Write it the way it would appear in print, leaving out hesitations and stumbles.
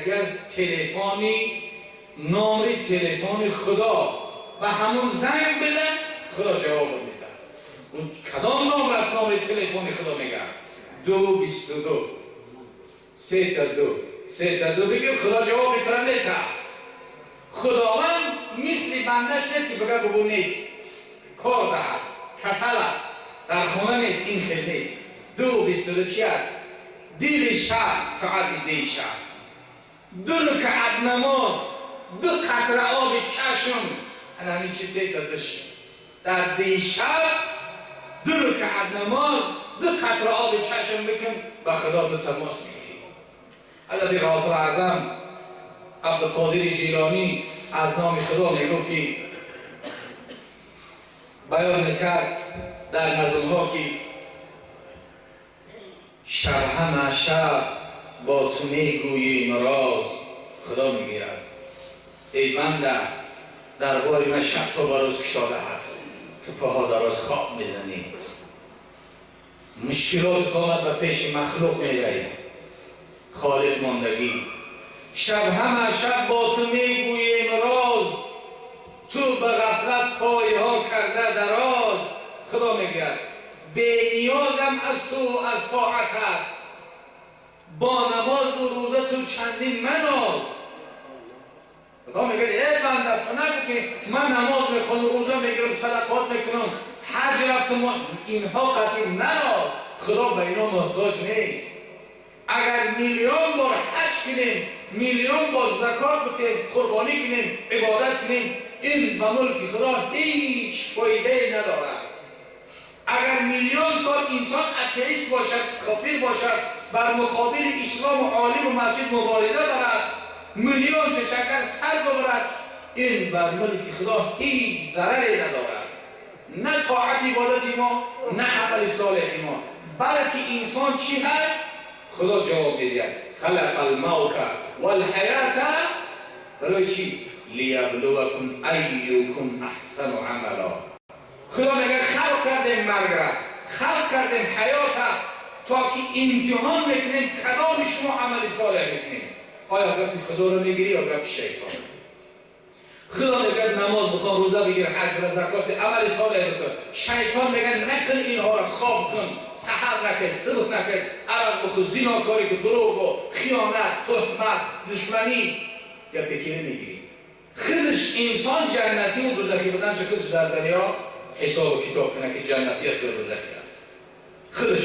мондагӣ аст телефони номри телефони Худо ба ҳамон занг бизан, Худо ҷавоб медиҳад. Он кадом номр аст номри телефони Худо мегӯяд? 2 22 3 2 3 2 бигӯ, Худо ҷавоб метавонад метаҳад. Худованд мисли бандаш нест ки бигӯяд бигӯ нест, кор аст, касал аст, дар хона нест, ин хел нест. 2:22 чи аст? Дили шаб, соати 10 шаб, ду рукаат намоз, ду қатра оби чашм, ана ҳамин чи 3 2 дар дили шаб, ду рукаат намоз, ду қатра оби чашм бикун, ба Худо ту тамос мегирӣ. Ҳазрати Ғавсул Аъзам Абдуқодири Ҷилонӣ аз номи Худо мегуфт ки баён мекард дар назмҳо ки шаб ҳама шаб бо ту мегӯем роз. Худо мегӯяд: эй банда, дарбори ман шаб то ба рӯз кушода ҳаст, ту поҳо дароз хоб мезанӣ, мушкилот омад, ба пеши махлуқ меравӣ, холиқ мондагӣ. Шаб ҳама шаб бо ту мегӯем роз, ту ба ғафлат пойҳо карда дароз. Худо мегӯяд: бениёзам аз ту, аз тоатат, бо намозу рӯза ту чандин маноз. Худо мегӯяд: эй банда, ту нагӯ ки ман намоз мехонам, рӯза мегирам, садақот мекунам, ҳаҷ рафтам, инҳо қатъи наноз. Худо ба ино муҳтоҷ нест. Агар миллион бор ҳаҷ кунем, миллион бор закот бутем, қурбонӣ кунем, ибодат кунем, ин ба мулки Худо ҳеҷ фоидае надорад. Агар миллион сол инсон атеист бошад, кофир бошад, бар муқобили ислому олиму масҷид мубориза барад, миллион ташаккар сар бибарад, ин бар мулки Худо ҳеҷ зараре надорад, на тоат ибодати мо, на амали солеҳи мо, балки инсон чӣ ҳаст? Худо ҷавоб медиҳад: خلق الموت والحياة барои чӣ? ليبلوكم أيكم أحسن عملا. Худо мегӯяд: халқ кардем маргра, халқ кардем ҳаёта, то ки имтиҳон мекунем кадоми шумо амали солеҳ мекунем. Оё гапи Худоро мегирӣ ё гапи шайтон? Худо мегӯяд: намоз бихон, рӯза бигир, ҳаҷ бира, закот, амали солеҳ бикун. Шайтон мегӯяд: накун инҳоро, хоб кун, саҳар накун, субҳ накун, арақ бихӯр, зинокорӣ кун, дурӯғ, хиёнат, туҳмат, душманӣ. Гапе ки мегирӣ? Худаш инсон ҷаннатию дузахӣ будан чӣ, худаш дар дунё ҳисобу китоб кунад ки ҷаннатӣ аст ё дузахӣ аст, худаш.